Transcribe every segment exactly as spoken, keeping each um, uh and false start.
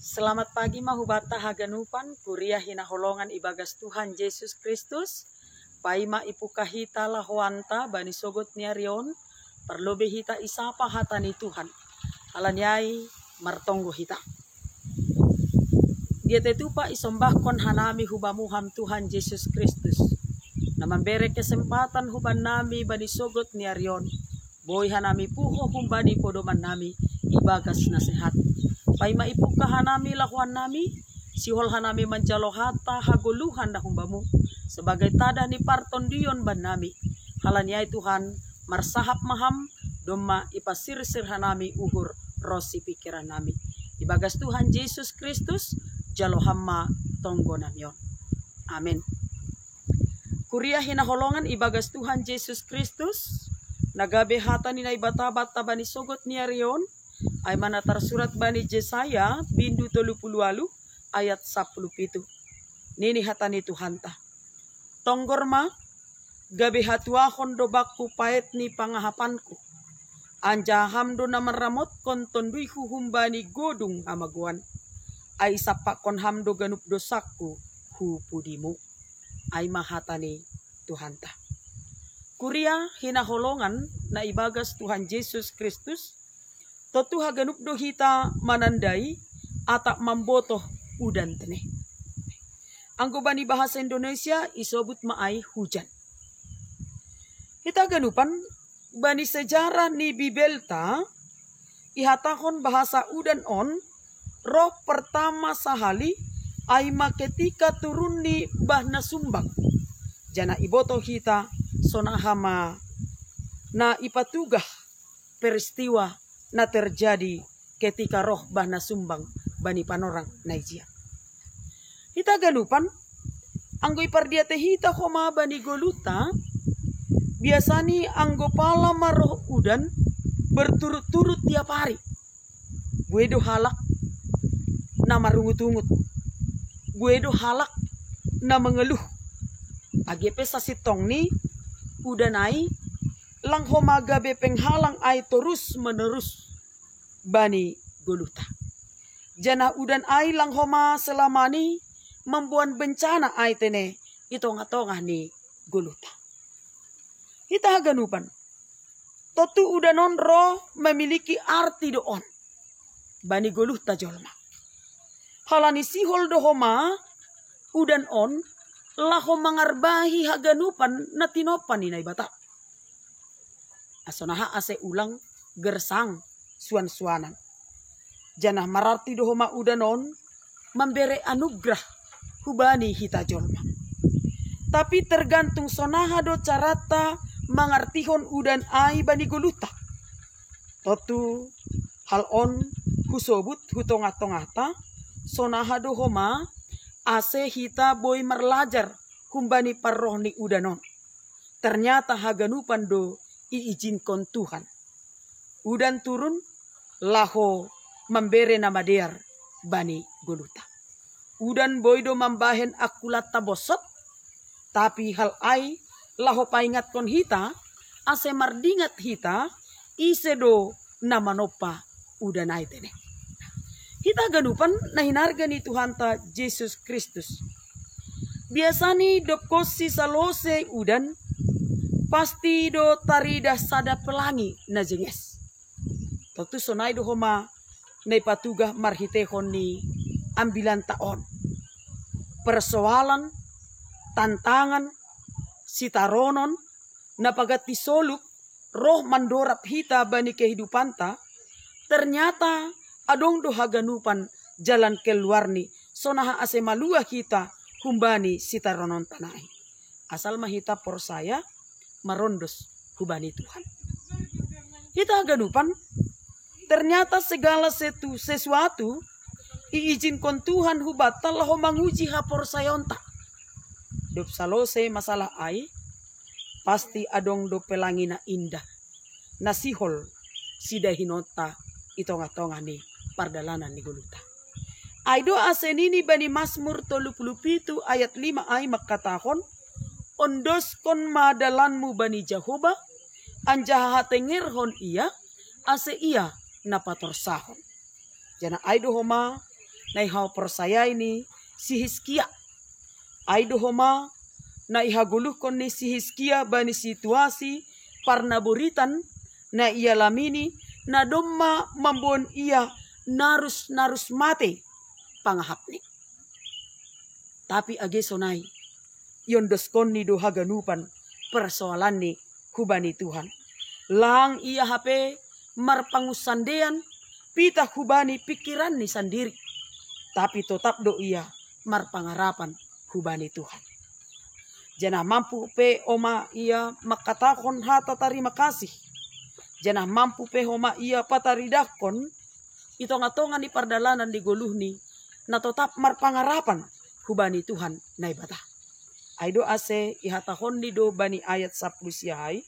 Selamat pagi ma hubata haganupan, kuria hinaholongan ibagas Tuhan Yesus Kristus. Paima ipuka hita lahoanta bani sogot ni ari on, parlobe hita isapa hata ni Tuhan. Alani ai martonggo hita. Dia tetupa isombahkon hanami hubamu ham Tuhan Yesus Kristus, na mambere kesempatan huban nami bani sogot ni ari on, boi hanami puho humbani podoman nami ibagas nasehat. Paima ipuka hanami lahoan nami, sihol hanami manjalo hata hagoluhan na humbamu, sebagai tadah ni partondion ban nami. Halani ai Tuhan, marsahap maham, domma ipasirsir hanami uhur ronsi pikiran nami. Ibagas Tuhan Yesus Kristus, jalo ham ma tonggo nami on. Amin. Kuria hinaholongan ibagas Tuhan Yesus Kristus, na gabe hata ni Naibata banta bani sogot ni ari on, ai ma na tarsurat bani Jesaya bindu tolu pulu ualu ayat sapulu pitu. Nini hata ni Tuhanta: Tonggor ma, gabe hatuahon do bakku paet ni pangahapanku. Anjaha ham do na manramotkon tonduyhu humbani godung hamagoan. Ai isampakkon ham do ganup dosangku hu pudimu. Ai ma hata ni Tuhanta. Kuria hinaholongan na ibagas Tuhan Yesus Kristus, tontu haganup do hita manandai atap mambotoh udan tene. Anggo bani bahasa Indonesia isobut ma ai hujan. Hita ganupan, bani sejarah ni Bibelta, ihatahon bahasa udan on roh pertama sahali ai ma ketika turunni bah na sumbang. Janah ibotoh hita sonaha ma na ipatugah peristiwa na terjadi ketika roh bah na sumbang bani panorang na ijia. Hita ganupan, anggo ipardiatei hita homa bani goluhta, biasani anggo pala ma roh udan berturut-turut tiap ari, buei do halak na marungut-ungut, buei do halak na mangeluh. Age pe sasintongni, udan ai lang homa gabe penghalang ai torus menerus bani goluhta. Janah udan ai lang homa selamani mamboan bencana ai tene i tongah-tongah ni goluhta. Hita haganupan, tontu udan on roh memiliki arti do on bani goluhta jolma. Halani sihol do homa udan on laho mangarbahi haganupan na tinompa ni Naibata. Sonaha ase ulang gersang suan-suanan. Janah mararti do homa udan on mambere anugrah hubani hita jolma. Tapi tergantung sonaha do carata mangartihon udan ai bani goluhta. Tontu hal on husobut hu tongah-tongahta, sonaha do homa ase hita boi marlajar humbani parroh ni udan on. Ternyata haganupan do iijinkon Tuhan. Udan turun laho mambere na madear bani goluhta. Udan boi do mambahen angkulanta bosot, tapi hal ai laho paingatkon hita, ase mardingat hita, ise do na manompa udan ai tene. Hita ganupan na hinarga ni Tuhanta Jesus Kristus. Biasani dobkonsi salose udan, pasti do taridah sada pelangi na jenges. Tontu sonai do homa na ipatugah marhiteihon ni ambilanta on. Persoalan, tantangan, sitaronon, na paganti soluk, roh mandorab hita bani kehidupanta, ternyata adong do haganupan jalan keluarni, sonaha ase malua hita humbani sitarononta nai. Asal ma hita porsaya marondos hubani Tuhan. Hita haganupan, ternyata segala setu, sesuatu iijinkon Tuhan hubanta laho manguji haporsayaonta. Dob salose masalah ai, pasti adong do pelangi na indah, na sihol sidahinonta i tongah-tongah ni pardalanan ni goluhta. Ai do ase nini bani Masmur tolu pulu pitu ayat lima ai mangkatahon: Ondoskon ma dalanmu bani Jahowa, anjaha hatengerhon Ia, ase Ia na patorsahon. Janah ai do homa na ihaporsayai ni si Hiskia. Ai do homa na ihagoluhkon ni si Hiskia bani situasi parnaboritan na ialamini, na domma mamboan ia narus-narus matei pangahapni. Tapi age sonai, iondoskonni do haganupan persoalanni hubani Tuhan. Lang ia hape marpangunsandean pitah hubani pikiranni sandiri, tapi totap do ia marpangarapan hubani Tuhan. Janah mampu pe homa ia mangkatahon hata tarima kasih, janah mampu pe homa ia pataridahkon i tongah-tongah ni pardalanan ni goluhni, na totap marpangarapan hubani Tuhan Naibata. Ai do ase ihatahonni do bani ayat sapuluh siahai,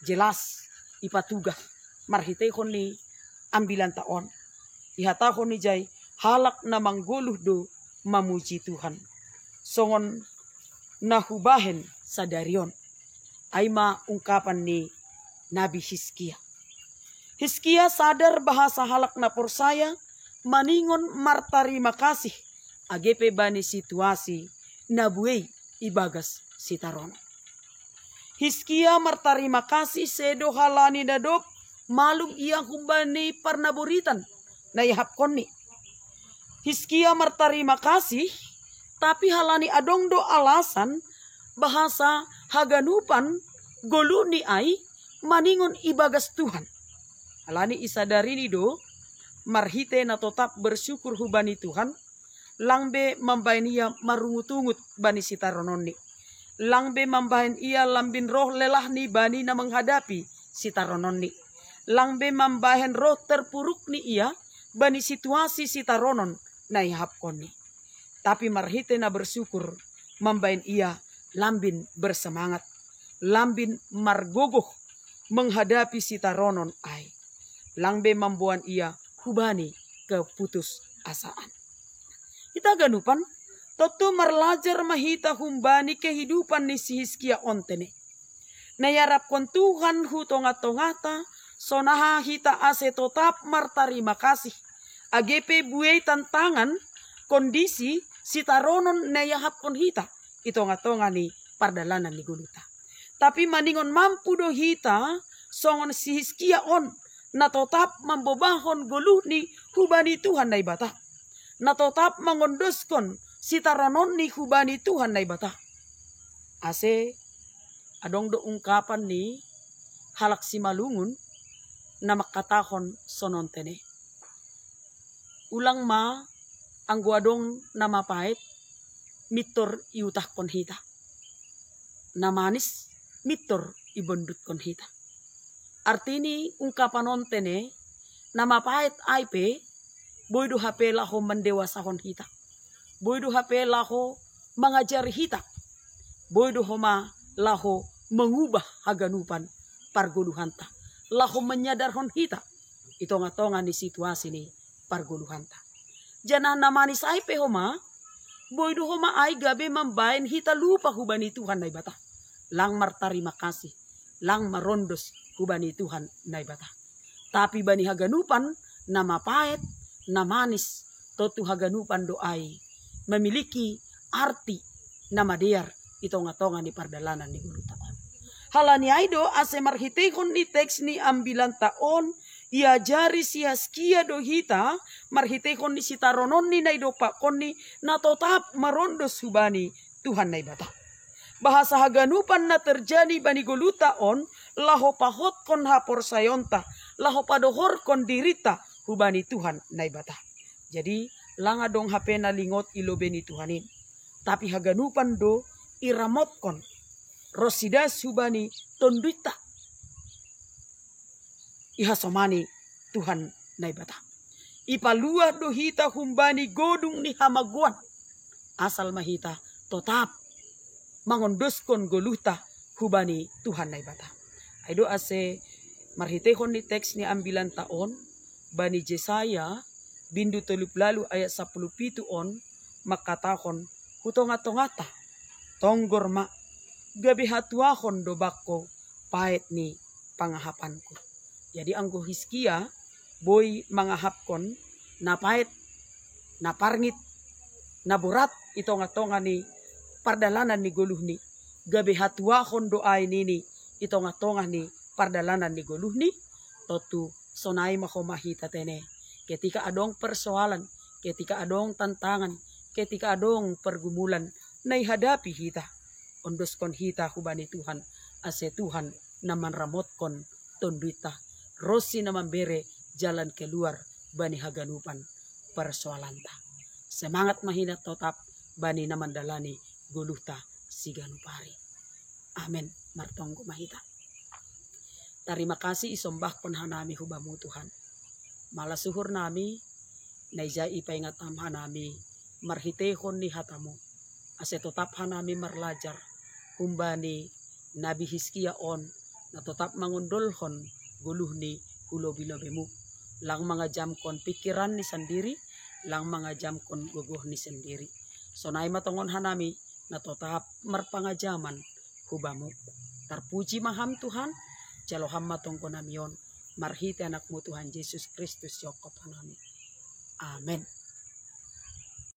jelas ipatugah marhiteihon ni ambilanta on. Ihatahon ijai, halak na manggoluh do mamuji Tuhan, songon na hubahen sadari on. Ai ma ungkapan ni Nabi Hiskia. Hiskia sadar bahasa halak na porsaya maningon martarima kasih, age pe bani situasi na buei ibagas sitaronon. Hiskia martarima kasih sedo halani na dob malum ia humbani parnaboritan na iahapkonni. Hiskia martarima kasih, tapi halani adong do alasan bahasa haganupan goluhni ai maningon ibagas Tuhan. Halani isadarini do marhite na totap bersyukur hubani Tuhan, lang be mambahen ia marungut-ungut bani sitarononni. Lang be mambahen ia lambin roh lelahni bani na menghadapi sitarononni. Lang be mambahen roh terpurukni ia bani situasi sitaronon na iahapkonni. Tapi marhite na bersyukur mambahen ia lambin bersemangat, lambin margogoh menghadapi sitaronon ai. Lang be mamboan ia hubani keputusasaan. Hita ganupan, tontu marlajar ma hita humbani kehidupan ni si Hiskia on tene. Na iarapkon Tuhan hu tongah-tongahta, sonaha hita ase totap martarima kasih, age pe buei tantangan, kondisi, sitaronon na iahapkon hita i tongah-tongah ni pardalanan ni goluhta. Tapi maningon mampu do hita songon si Hiskia on, na totap mambobahon goluhni hubani Tuhan Naibata, na totap mangondoskon sitarononni hubani Tuhan Naibata. Ase adong do ungkapan ni halak Simalungun na mangkatahon sonon tene: Ulang ma anggo adong na mapaet mintor iutahkon hita, na manis mintor ibondutkon hita. Arti ni ungkapan on tene, na mapaet ai pe boi do hape laho mandewasahon hita, boi do hape laho mangajari hita, boi do homa laho mangubah haganupan pargoluhanta, laho manyadarhon hita i tongah-tongah ni situasi ni pargoluhanta. Janah na manis ai pe homa, boi do homa ai gabe mambahen hita lupa hubani Tuhan Naibata, lang martarima kasih, lang marondos hubani Tuhan Naibata. Tapi bani haganupan, na mapaet, na manis, tontu haganupan do ai memiliki arti na madear i tongah-tongah ni pardalanan ni goluhta on. Halani ai do ase marhiteihon ni teks ni ambilanta on, iajari si Hiskia do hita marhiteihon ni sitarononni na idompakkonni, na totap marondos hubani Tuhan Naibata. Bahasa haganupan na terjadi bani goluhta on laho pahotkon haporsayaonta, laho padohorkon dirinta hubani Tuhan Naibata. Jadi, lang adong hape na lingot i lobei ni Tuhan in, tapi haganupan do iramotkon ronsi das hubani tonduinta ihasomani Tuhan Naibata. Ipaluah do hita humbani godung ni hamagoan, asal ma hita totap mangondoskon goluhta hubani Tuhan Naibata. Ai do ase marhiteihon ni teks ni ambilanta on, bani Jesaya bindu tolu pulu ualu ayat sapuluh pitu on mangkatahon hu tongah-tongahta: Tonggor ma, gabe hatuahon do bangko paet ni pangahapanku. Jadi anggo Hiskia boi mangahapkon na paet na parngit, na borat i tonga-tonga ni pardalanan ni goluhni, gabe hatuahon do ai nini i tonga-tonga ni pardalanan ni goluhni. Tontu sonai ma homa hita tene, ketika adong persoalan, ketika adong tantangan, ketika adong pergumulan na ihadapi hita, ondoskon hita hubani Tuhan, ase Tuhan na manramotkon tonduinta, ronsi na mambere jalan keluar bani haganupan persoalanta. Semangat ma hita totap bani na mandalani goluhta siganup ari. Amen. Martonggo ma hita. Tarima kasih isombahkon hanami hubamu Tuhan. Malas uhur nami, na ijai ipaingat am hanami marhiteihon ni hatamu, ase totap hanami marlajar humbani Nabi Hiskia on, na totap mangondolhon goluhni hu lobi-lobimu, lang mangajamkon pingkiranni sandiri, lang mangajamkon gogohni sandiri. Sonai ma tongon hanami na totap marpangajaman hubamu. Tarpuji ma ham Tuhan, jalo ham ma tonggo nami on, marhite Anakmu Tuhan Jesus Kristus siokkop hanami. Amen.